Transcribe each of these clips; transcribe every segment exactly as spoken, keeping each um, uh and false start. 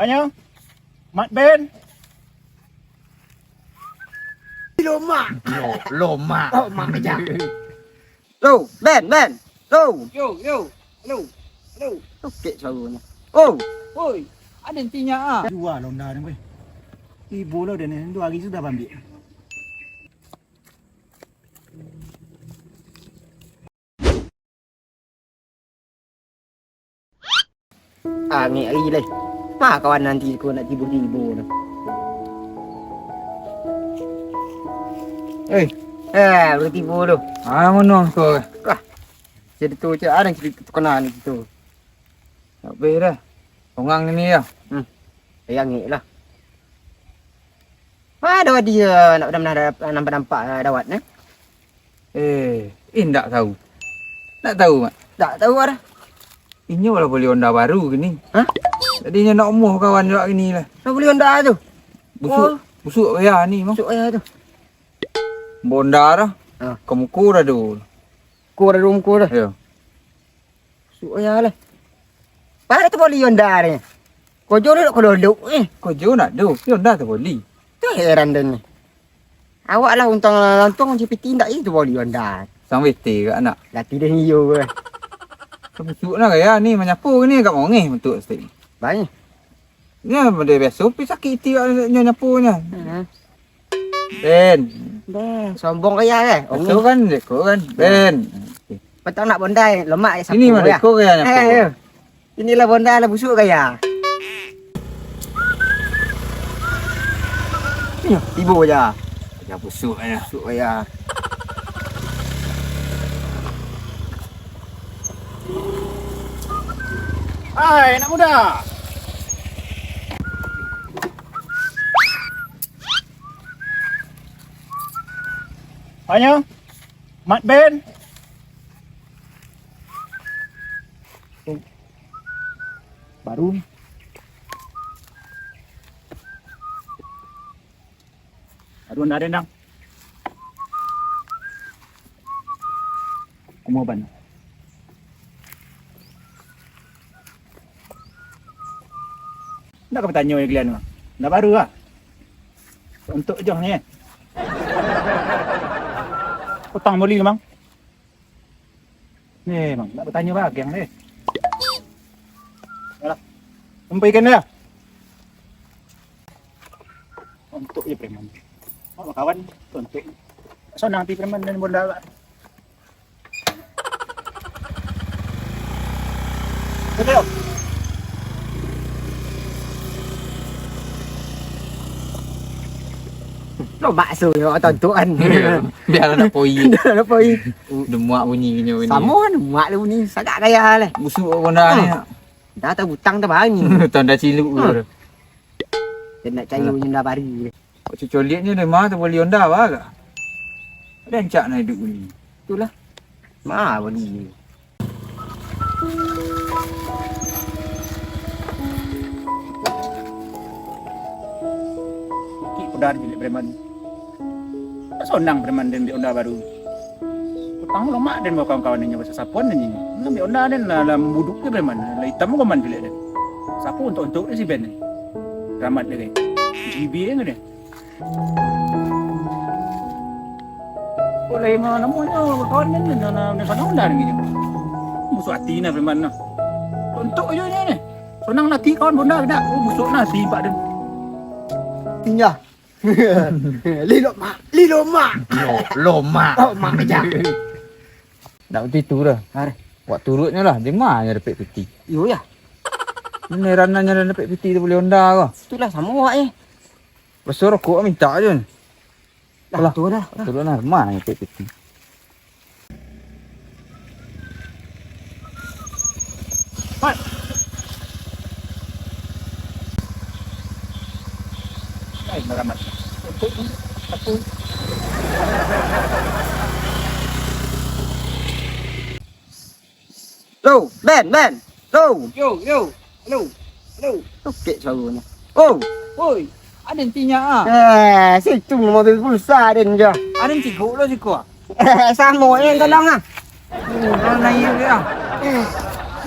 Tanyo, Mat Ben. Lomak. Lo-, lomak. Oh, mak aja. Lo, Ben, Ben. Lo. Yo, yo. Halo. Halo. Tokek suaronyo. Oh. Oi, ado intinyo ah. Jua lo Honda ni, weh. Ibo lo den ni, duo hari sudah baambiak. Angek ari lai. Ma kawan nanti ko nak tibo-tibo tu. Eh. Eh, baru tibo tu. Ah, mano ko? Wah. Jadi tu cak ada cerita terkenal ni tu. Tak boleh dah. Orang ni ya. Hmm. Eh, angek lah. Ado dia nak pernah nampak-nampak dawat ni. Eh, indak tahu. Nak tahu, Mat? Tak tahu dah. Inyo lah bali Honda baru kini. Hah? Jadi inyo nak omoh kawan awak kini lah. Nak bali Honda tu? Busuk, oh. Busuk gaya ni, mah. Busuk gaya tu. Honda dah. Ha. Ka muko dah tu. Muko dah tu, muko dah. Yo. Busuk gaya lah. Pada tu bali Honda ni. Kojo duduk ko duduk eh. Kojo nak tu, Honda tu bali. Tu heran den ni. Awak lah untuang lantuang G P T indak itu boli Honda. Sang bete kak anak. Lati deh iyo ke. Busuk nah gaya ni manyapu ni agak mongeh bentuk stik. Baik. Ni model biasa pi sakit iti kak nyo nyapu nya. Hmm. Ben. Ben, sombong gaya eh. Betul kan, deko kan. Ben. Petang nak bondai, lemak ya sapu. Ini mah ya. Deko gaya nyapu. Eh, eh. Inilah Honda lah busuk gaya. Iyo, tibo aja. Gaya busuk gaya. Busuk gaya. Hai, anak muda. Ayo, Mat Ben. Baru ni. Baru ndak ada nang. Kumaban. Ndak ka batanyo jo kalian tu. Ndak baru lah. Untuk jo ni. Utang boli tu, Mang. Ni, Mang, nak batanyo bagiang deh. Yalah. Sampaikan dah. Untuk je preman. Mau kawan, untuk. Sonang ti preman dan bonda. Betul. Lo bakso yo tontuan. Biar nak poi. Biar nak poi. Demuak bunyi nyo ni. Samo kan demuak lah bunyi, sagak gaya lah. Busuk Honda ni. Dah tak butang tak bani. Tanda ciluk tu. Dia nak cayu Honda baru. Kok cucoliak ni deh mah tu boli Honda bah gak. Rancak nak hidup ni. Itulah. Mah boli. Kik kuda dipilih preman. Sonang preman den di Honda baru. Utang lo mak den bawa kawan-kawan inyo basasapuan den inyo. Ngambil Honda den lah, lah buduk je preman. Lah hitam ko man pilih den. Sapu untuk-untuk dia si Ben ni. Ramat dia kan. G B dia kan dia. Kok lain mah namonyo kawan ni, ni, ni, ni, ni, Honda ni. Busuk hati nah preman nah. Untuk aja ni, ni. Sonang laki kawan Honda dak. Oh, busuk nah hati pak den. Tinggal. Lilo mak, lilo mak. Lo, lo mak. Oh, mak aja. Nak itu dah. Hari. Wak turutnyo lah, di mana dapek piti? Iyo ya. Ini ranahnya dah dapek piti tu boli Honda ko. Itulah sama awak eh. Baso rokok minta je. Lah, tu dah. Turun lah, mana yang piti? Pat. Ai, maramat. Aku. Lo, Ben, Ben. Lo. Yo, yo. Halo. Halo. Tokek suaronyo. Oh. Oi, ada intinya ah. Eh, situ mobil pulsa den jo. Ada yang cigok lo siko ah. Eh, samo yang tolong ah. Kalau naik dia ah. Eh,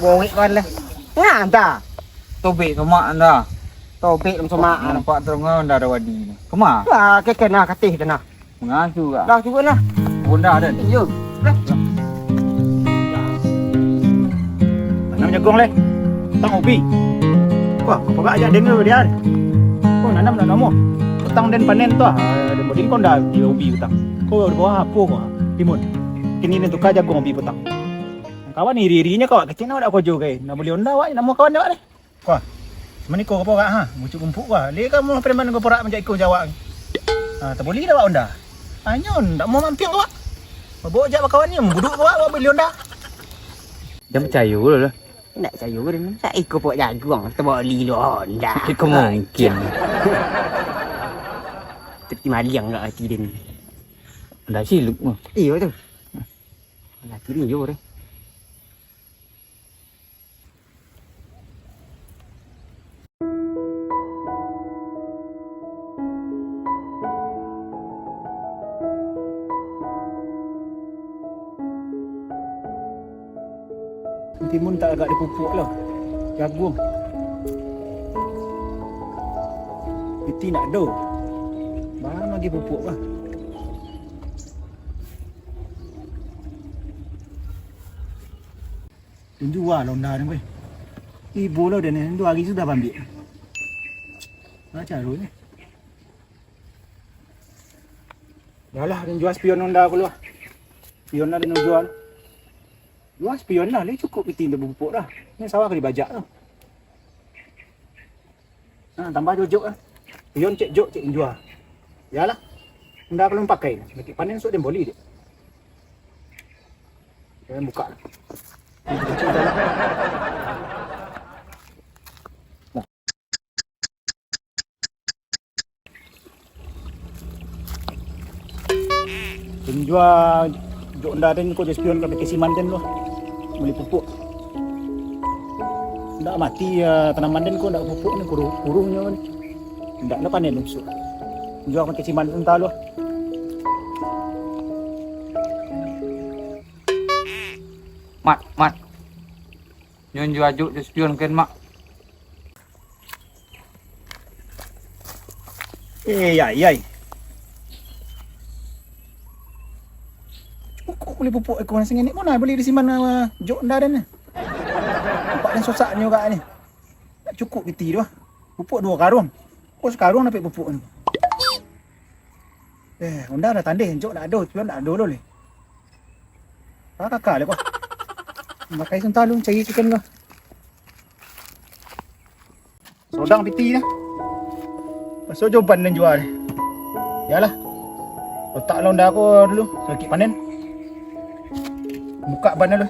bowek kan lah. Nah, dah. Tobek semak dah. Tobek dalam somak. Nampak terang Honda ado wadi ni. Kama? Wah, keke nah, katih tu nah. Mangasuh ka? Lah, cubo nah. Honda ado. Iyo. Lah. Tanam jaguang leh. Tang ubi. Wah, kok agak aja den tu dia. Kok nanam nak namo? Petang den panen tu ah. Den bodin kau dah di ubi petang. Kau di bawah apo kau? Timun. Kini ni tukar jaguang ubi petang. Kawan iri-irinyo kau kecil nak kojo kai. Nak beli Honda awak, namo kawan awak ni. Wah, maniko ka porak ha, bucuk bumpuk wah. Lek kamu preman ka porak manjak iko jawak. Ha, taboli dah awak Honda. Hanyo ndak mau mampiang awak. Bawa jak bakawan ni, buduk awak, awak beli Honda. Jan picayo lo lah. Ndak picayo ko den. Sa iko pok jaguang, taboli lo Honda. Iko mungkin. Tapi maliang lah ati den. Honda Civic mah. Iyo tu. Laki ni yo deh. Timun tak agak dipupuak lah. Jaguang. Piti nak do. Bang lagi pupuak lah. Tunjua lah Honda ni, weh. Ibo lah dia ni, dua hari sudah bambiak. Macam tu ni. Dah lah, dia jual spion Honda aku lu. Spion lah dia nak jual. Jual spion lah, dia cukup piti untuk bupuk dah. Ni sawah ka dibajak tu. Ha, tambah jo jok lah. Pion cek jok, cek injua. Yalah. Ndak kalau pakai, sedikit panen, sok den boli dek. Jangan buka lah. Injua jok Honda den ko, jo spion ka pakai siman den lo. Boli pupuk. Ndak mati, eh, tanaman den ko, ndak pupuk ni, kuruh, kuruhnyo ni. Ndak lo panen musuh. Injua pakai siman den talo. Mat, Mat. Nyo injua jok jo spion ken, Mat. Eh, yai, yai. Cukuik boli pupuk iko, nasi ngenek mano boli di siman, ah, jok Honda den ni. Nampak den susah nyo agak ni. Ndak cukuik piti tu ah. Pupuk duo karuang. Ko sakaruang dapek pupuk ni. Eh, Honda lah tandeh, jok ndak ado, spion ndak ado lo leh. Kakak leh ko. Makai santa lu cari chicken ko. Sodang piti dah. Paso jo ban nan jua deh. Yalah. Letak lah Honda ko dulu, sakik panen. Buka ban dulu.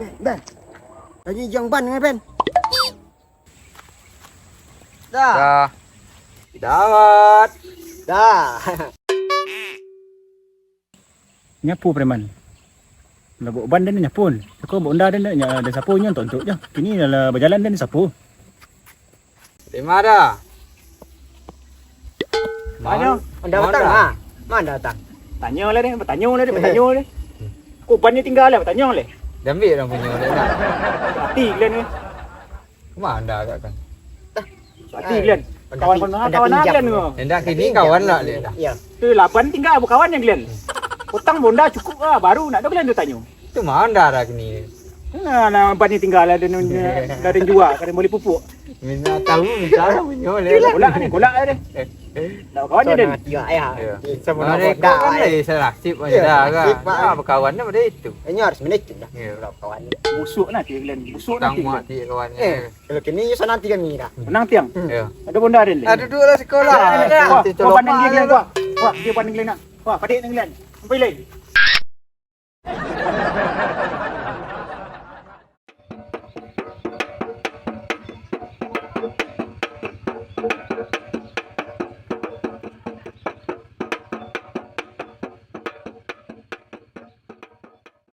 Ben, Ben. Tadi jang ban ngai, Ben. Dah. Dah. Dawat. Dah. Nyapu preman. Lah baok ban den nyapu. Sako baok Honda den, nya, den sapu nyo ontok-ontok je. Kini lah bajalan den sapu. Di ma dah? Tanyo, Honda patang ah. Ma Honda patang? Tanyo lah deh, batanyo lah deh, batanyo deh. Ko ban nyo tingga lah, batanyo leh. Diambiak urang punyo deh nak. Mati kalian ni. Kama Honda agak kan? Mati kalian. Kawan Honda, kawan kalian ko. Indak, kini kawan lah dia dah. Iyo. Tu laban tingga bakawan jo kalian. Utang Honda cukuik lah, baru nak ado kalian tu tanyo. Tu ma Honda dah kini. Nah, nah, ban ni tingga lah, dah, dah, dah jua, kada boli pupuk. Minta tahu, minta tahu, nyo leh. Golak ni, golak lah deh. Nak bakawan jo den. Iyo. Samo Honda lah. Salah sip dah. Bakawan dah pada itu. Inyo harus manaik dah. Iyo. Nak bakawan. Busuk nah, kalian. Busuk nah, kalian. Kalau kini, iyo sanang tiang ni dah. Sanang tiang? Hmm. Iyo. Ado Honda den leh? Ah, duduklah sikolah. Wah, wah, pandang dia, Glenn, wah. Wah, dia pandang Glenn, nah. Wah, padek ni, Glenn. Sampai leh.